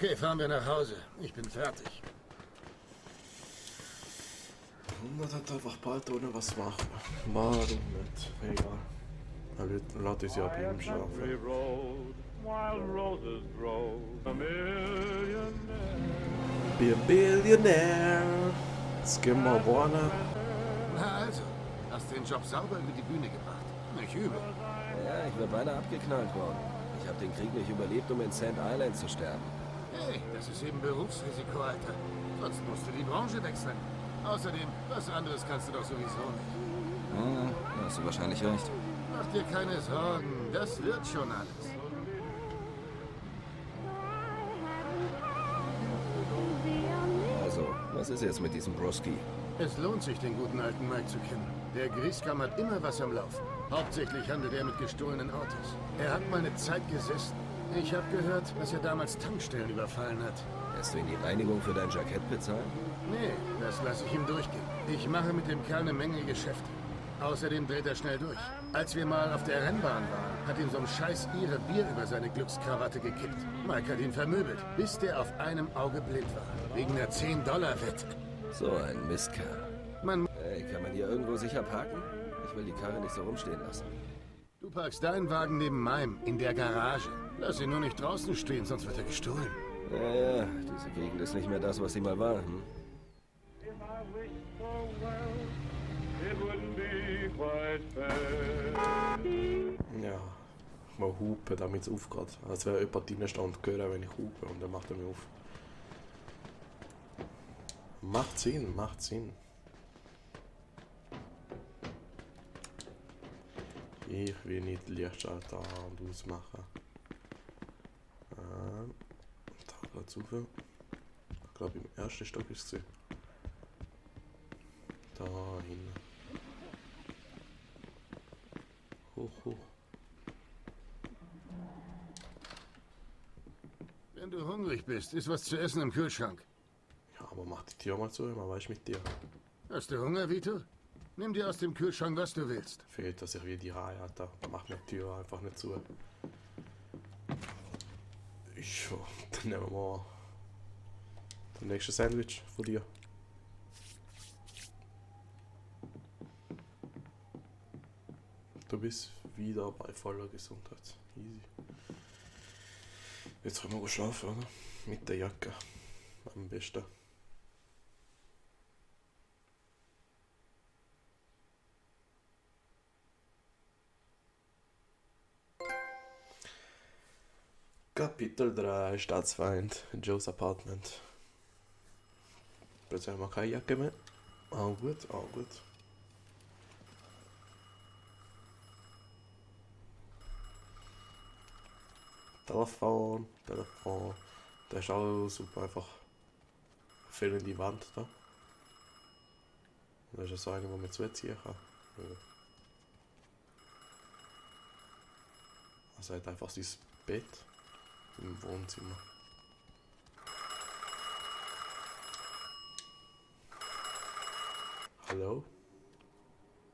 Okay, fahren wir nach Hause. Ich bin fertig. 100 hat einfach bald ohne was machen. Warum nicht? Egal. Lass uns ja bei ihm schlafen. Be a billionaire. Jetzt gehen wir wohnen. Na also, hast den Job sauber über die Bühne gebracht. Nicht übel. Ja, ich wäre beinahe abgeknallt worden. Ich habe den Krieg nicht überlebt, um in Sand Island zu sterben. Hey, das ist eben Berufsrisiko, Alter. Sonst musst du die Branche wechseln. Außerdem, was anderes kannst du doch sowieso nicht. Ja, da hast du wahrscheinlich recht. Mach dir keine Sorgen, das wird schon alles. Also, was ist jetzt mit diesem Broski? Es lohnt sich, den guten alten Mike zu kennen. Der Grieskam hat immer was am Laufen. Hauptsächlich handelt er mit gestohlenen Autos. Er hat mal eine Zeit gesessen. Ich habe gehört, dass er damals Tankstellen überfallen hat. Lässt du ihn die Reinigung für dein Jackett bezahlen? Nee, das lasse ich ihm durchgehen. Ich mache mit dem Kerl eine Menge Geschäfte. Außerdem dreht er schnell durch. Als wir mal auf der Rennbahn waren, hat ihm so ein scheiß Ire Bier über seine Glückskrawatte gekippt. Mike hat ihn vermöbelt, bis der auf einem Auge blind war. Wegen einer 10-Dollar-Wette. So ein Mistkerl. Man, Hey, kann man hier irgendwo sicher parken? Ich will die Karre nicht so rumstehen lassen. du parkst deinen Wagen neben meinem, in der Garage. Lass ihn nur nicht draußen stehen, sonst wird er gestohlen. Ja, diese Gegend ist nicht mehr das, was sie mal war. Hm? Ja. Mal hupen, damit es aufgeht. Als wäre jemand reinstehen und hören, wenn ich hupe. Und dann macht er mich auf. Macht Sinn, macht Sinn. Ich will nicht Lichtschalter an- und ausmachen. Da geht's rauf. Ich glaube, im ersten Stock ist es. Da hinten. Hoch, hoch. Wenn du hungrig bist, ist was zu essen im Kühlschrank. Ja, aber mach die Tür mal zu, man weiß mit dir. Hast du Hunger, Vito? Nimm dir aus dem Kühlschrank, was du willst. Fehlt, dass ich wie die Reihe hatte. Mach mir die Tür einfach nicht zu. Ich, dann nehmen wir mal das nächste Sandwich von dir. Du bist wieder bei voller Gesundheit. Easy. Jetzt können wir schlafen, oder? Mit der Jacke. Am besten. Kapitel 3, Staatsfeind, Joes Apartment. Plötzlich haben wir keine Jacke mehr. Auch gut, auch gut. Telefon. Das ist auch super, einfach fehlende Wand da. Das ist so eine, die man zuziehen kann. Ja. Also er hat einfach sein Bett im Wohnzimmer. Hallo?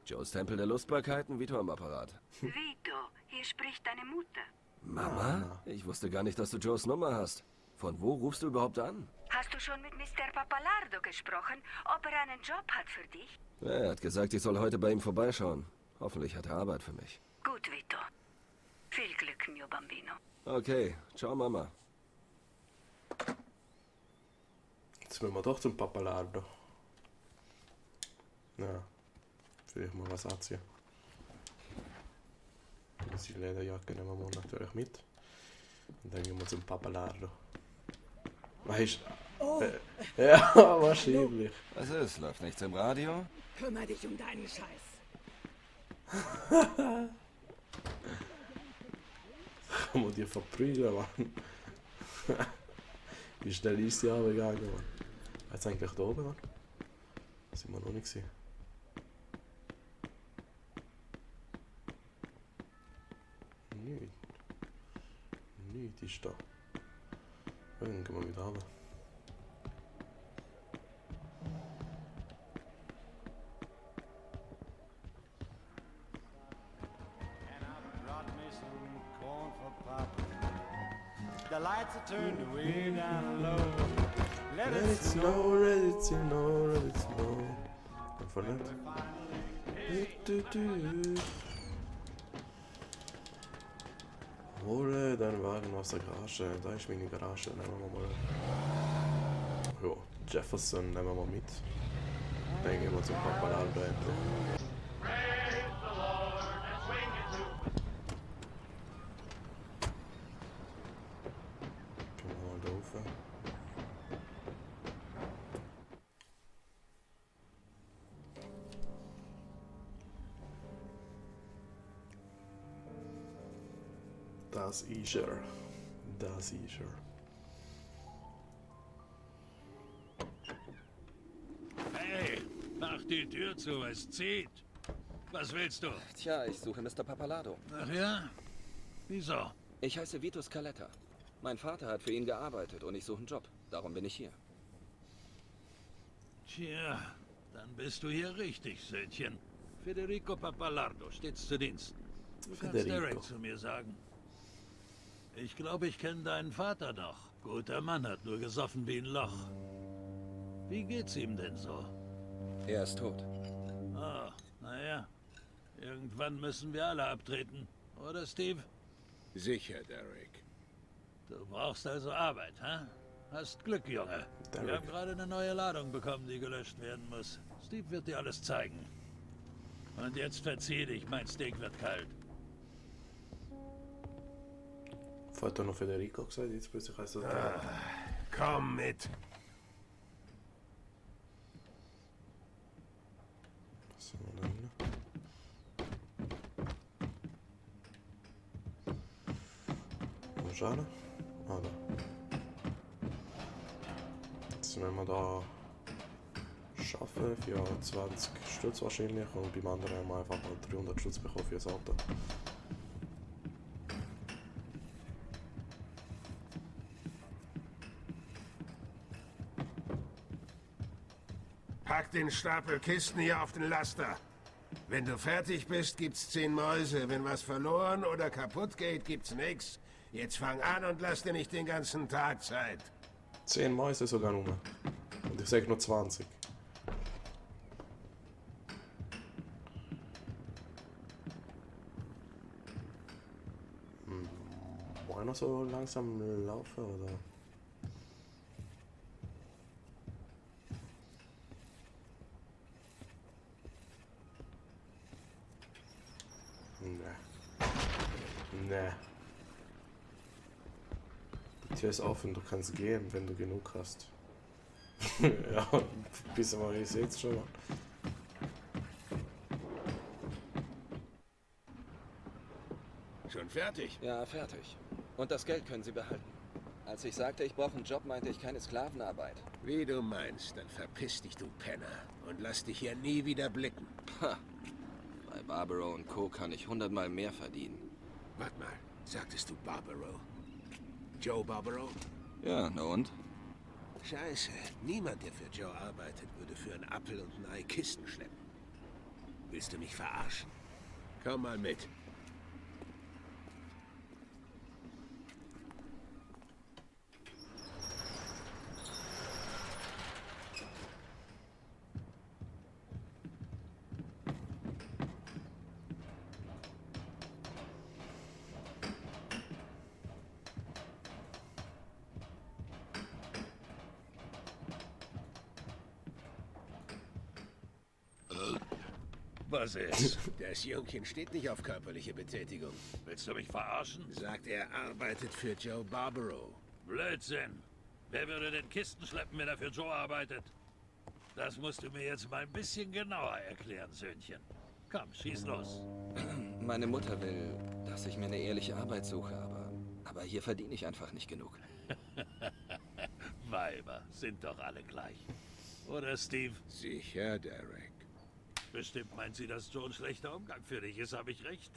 Joes Tempel der Lustbarkeiten, Vito am Apparat. Vito, hier spricht deine Mutter. Mama? Ich wusste gar nicht, dass du Joes Nummer hast. Von wo rufst du überhaupt an? Hast du schon mit Mr. Papalardo gesprochen, ob er einen Job hat für dich? Er hat gesagt, ich soll heute bei ihm vorbeischauen. Hoffentlich hat er Arbeit für mich. Gut, Vito. Viel Glück, mio bambino. Okay, ciao Mama. Jetzt müssen wir doch zum Papalardo. Ja, vielleicht mal was anziehen. Die Lederjacke nehmen wir natürlich mit. Und dann gehen wir zum Papalardo. Weißt du? Ja, wahrscheinlich. Was ist? Läuft nichts im Radio? Kümmere dich um deinen Scheiß. Kann man die verprügeln, Mann. Wie schnell ist die aber gegangen, Mann? Jetzt eigentlich da oben, Mann? Das sind wir noch nicht gesehen. Nichts ist da. Dann gehen wir wieder runter. The lights are turned way down low. Let Let it it snow. snow, let it snow, let it snow. Einfach nicht. Hole deinen Wagen aus der Garage. Da ist meine Garage. Nehmen wir mal. Ja, Jefferson nehmen wir mal mit. Dann gehen wir zum Pappalardo endlich. Gehen wir mal da rauf. Das ist er. Das ist er. Hey, mach die Tür zu, es zieht. Was willst du? Tja, ich suche Mr. Pappalardo. Ach ja? Wieso? Ich heiße Vito Scaletta. Mein Vater hat für ihn gearbeitet und ich suche einen Job. Darum bin ich hier. Tja, dann bist du hier richtig, Söhnchen. Federico Pappalardo, stets zu Diensten. Du kannst Federico. direkt zu mir sagen. Ich glaube, ich kenne deinen Vater noch. Guter Mann, hat nur gesoffen wie ein Loch. Wie geht's ihm denn so? Er ist tot. Ah, naja. Irgendwann müssen wir alle abtreten. Oder, Steve? Sicher, Derek. Du brauchst also Arbeit, hä? Hast Glück, Junge. Derek. Wir haben gerade eine neue Ladung bekommen, die gelöscht werden muss. Steve wird dir alles zeigen. Und jetzt verzieh dich, mein Steak wird kalt. Vorher hat noch Federico gesagt, jetzt plötzlich heißt das Komm mit. Was sind wir da hin? Wo ist einer? Ah, da. Jetzt werden wir da schaffen für 20 Stutz wahrscheinlich und beim anderen haben wir einfach mal 300 Stutz bekommen für das Auto. Pack den Stapel Kisten hier auf den Laster. Wenn du fertig bist, gibt's 10 Mäuse. Wenn was verloren oder kaputt geht, gibt's nix. Jetzt fang an und lass dir nicht den ganzen Tag Zeit. 10 Mäuse sogar nur. Und ich sage nur 20. Wollen wir so langsam laufen oder? Nee. Die Tür ist offen, du kannst gehen, wenn du genug hast. Ja, bis mal, ich seh's schon mal. Schon fertig? Ja, fertig. Und das Geld können Sie behalten. Als ich sagte, ich brauche einen Job, meinte ich keine Sklavenarbeit. Wie du meinst, dann verpiss dich, du Penner. Und lass dich hier nie wieder blicken. Ha! Bei Barbaro und Co. kann ich 100-mal mehr verdienen. Warte mal, sagtest du Barbaro? Joe Barbaro? Ja, na und? Scheiße, niemand, der für Joe arbeitet, würde für einen Apfel und ein Ei Kisten schleppen. Willst du mich verarschen? Komm mal mit. Was ist? Das Jungchen steht nicht auf körperliche Betätigung. Willst du mich verarschen? Sagt, er arbeitet für Joe Barbaro. Blödsinn. Wer würde denn Kisten schleppen, wenn er für Joe arbeitet? Das musst du mir jetzt mal ein bisschen genauer erklären, Söhnchen. Komm, schieß los. Meine Mutter will, dass ich mir eine ehrliche Arbeit suche, aber hier verdiene ich einfach nicht genug. Weiber sind doch alle gleich. Oder, Steve? Sicher, Derek. Bestimmt meint sie, dass Joe ein schlechter Umgang für dich ist, habe ich recht?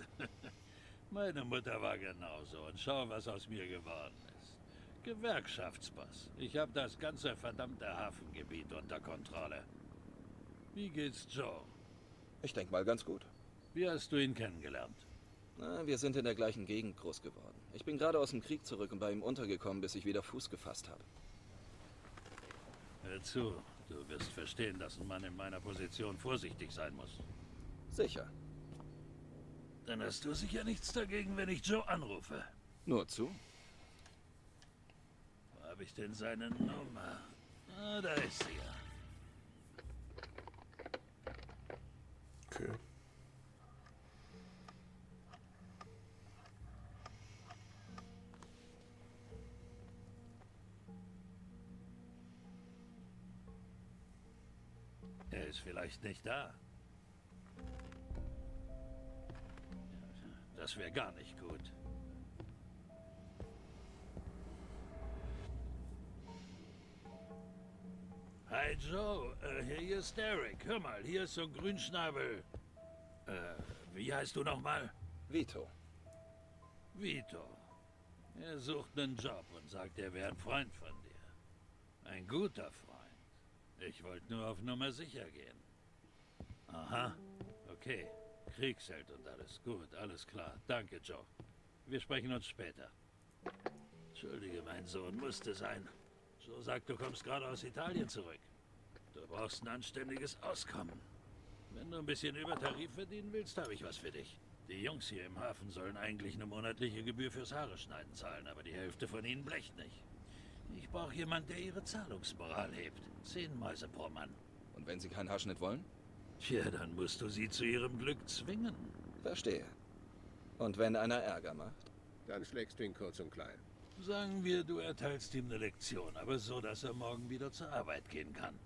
Meine Mutter war genauso und schau, was aus mir geworden ist. Gewerkschaftsboss. Ich habe das ganze verdammte Hafengebiet unter Kontrolle. Wie geht's Joe? Ich denke mal ganz gut. Wie hast du ihn kennengelernt? Na, wir sind in der gleichen Gegend groß geworden. Ich bin gerade aus dem Krieg zurück und bei ihm untergekommen, bis ich wieder Fuß gefasst habe. Hör zu, du wirst verstehen, dass ein Mann in meiner Position vorsichtig sein muss. Sicher. Dann hast du sicher nichts dagegen, wenn ich Joe anrufe. Nur zu. Wo habe ich denn seine Nummer? Ah, da ist sie ja. Okay. Er ist vielleicht nicht da. Das wäre gar nicht gut. Hi Joe, hier ist Derek. Hör mal, hier ist so ein Grünschnabel. Wie heißt du nochmal? Vito. Vito. Er sucht einen Job und sagt, er wäre ein Freund von dir. Ein guter Freund. Ich wollte nur auf Nummer sicher gehen. Aha, okay. Kriegsheld und alles. Gut, alles klar. Danke, Joe. Wir sprechen uns später. Entschuldige, mein Sohn, musste sein. Joe sagt, du kommst gerade aus Italien zurück. Du brauchst ein anständiges Auskommen. Wenn du ein bisschen über Tarif verdienen willst, habe ich was für dich. Die Jungs hier im Hafen sollen eigentlich eine monatliche Gebühr fürs Haare schneiden zahlen, aber die Hälfte von ihnen blecht nicht. Ich brauche jemanden, der ihre Zahlungsmoral hebt. 10 Mäuse pro Mann. Und wenn Sie keinen Haarschnitt wollen? Tja, dann musst du sie zu ihrem Glück zwingen. Verstehe. Und wenn einer Ärger macht? Dann schlägst du ihn kurz und klein. Sagen wir, du erteilst ihm eine Lektion, aber so, dass er morgen wieder zur Arbeit gehen kann.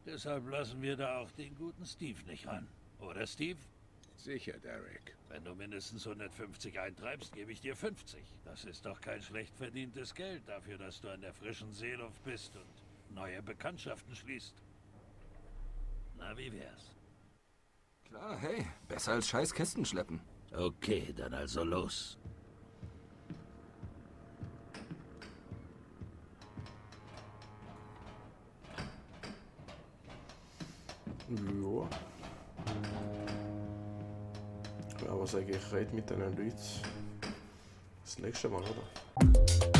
Deshalb lassen wir da auch den guten Steve nicht ran. Oder, Steve? Sicher, Derek. Wenn du mindestens 150 eintreibst, gebe ich dir 50. Das ist doch kein schlecht verdientes Geld dafür, dass du an der frischen Seeluft bist und neue Bekanntschaften schließt. Na, wie wär's? Klar, hey. Besser als scheiß Kisten schleppen. Okay, dann also los. Ja. Ja, was sage ich? Red mit den Leuten. Das nächste Mal, oder?